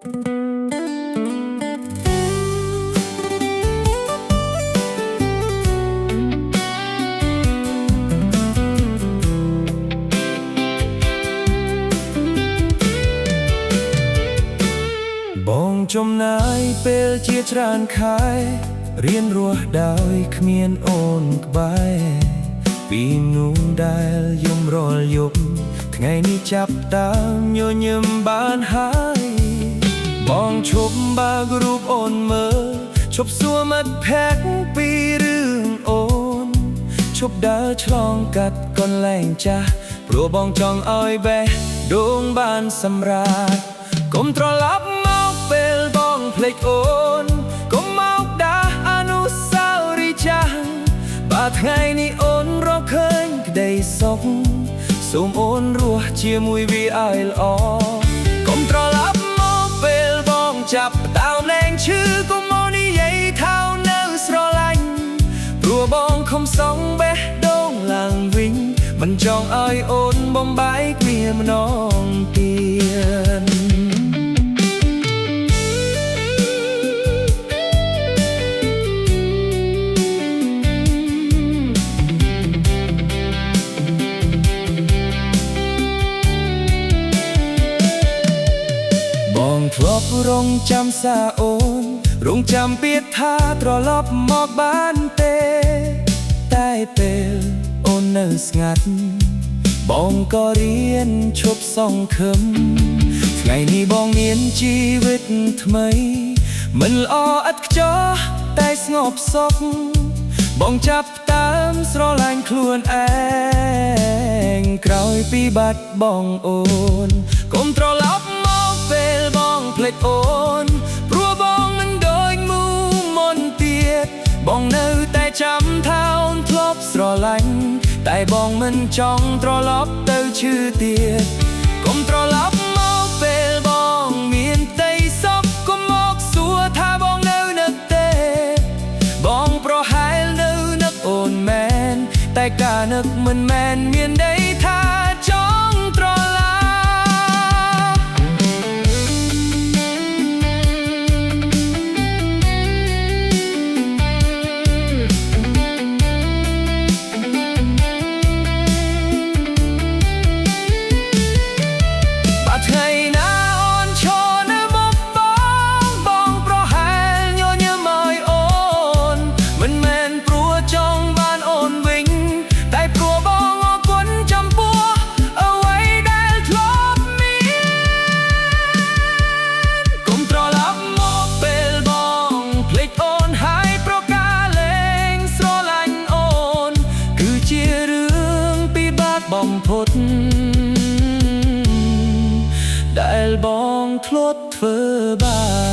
បងចំណាយពេលជាច្រើនខែរៀនរស់ដោយគ្មានអូនក្បែរពីនោះដែលយំរាល់យប់ថ្ងៃនេះចាប់ដើមញញឹមបានហើយបងឈប់បើករូបអូនមើលឈប់សួរមិត្តភក្តិពីរឿងអូនឈប់ដើរឆ្លងកាត់កន្លែងចាស់ព្រោះបងចង់ឲ្យបេះដូងបានសម្រាក កុំត្រឡប់មកពេលបងភ្លេចអូនកុំមកដាស់អនុស្សាវរីយ៍ចាស់បើថ្ងៃនេះអូនរកឃើញក្តីសុខសូមអូនរស់ជាមួយវាឲ្យល្អកុំត្រឡប់មកពេលបងចាប់ផ្ដើមលែងឈឺកុំមកនិយាយថានៅស្រឡាញ់ព្រោះបងខំសងបេះដូងឡើងវិញមិនចង់ឲ្យអូនបំបែកគ្នាម្ដងទៀត បងធ្លាប់រងចាំសាអូនរងចាំពាក្យថាត្រឡប់មកបានទេតែពេលអូននៅស្ងាត់បងក៏រៀនឈប់សង្ឃឹមថ្ងៃនេះបងមានជីវិតថ្មីមិនល្អឥតខ្ចោះតែស្ងប់សុខបងចាប់ផ្ដើមស្រឡាញ់ខ្លួនឯងក្រោយពីបាត់បងអូនកុំត្រឡប់មកពេលបងភ្លេចអូនព្រោះបងមិនដូចមូមុនទៀតបងនៅតែចាំថាអូនធ្លាប់ស្រឡាញ់តែបងមិនចង់ត្រឡប់ទៅឈឺទៀតកុំត្រឡប់មកពេលបងមានផ្ទៃសពកុំមកសួរថាបងនៅនឹកទេបងប្រហែលនៅនឹកអូនមែនតែការនឹកមិនមែនមានន័យថាចង់ត្រឡប់ បើថ្ងៃណាអូនឈរនៅមុខបងបងប្រហែលញញឹមឲ្យអូនមិនមែនព្រោះចង់បានអូនវិញតែព្រោះបងអរគុណចំពោះអ្វីដែលធ្លាប់មានកុំត្រឡប់មកពេលបងភ្លេចអូនហើយប្រកាលែងស្រឡាញ់អូនគឺជារឿងពិបាកបំផុត ដែលបងធ្លាប់ធ្វើបា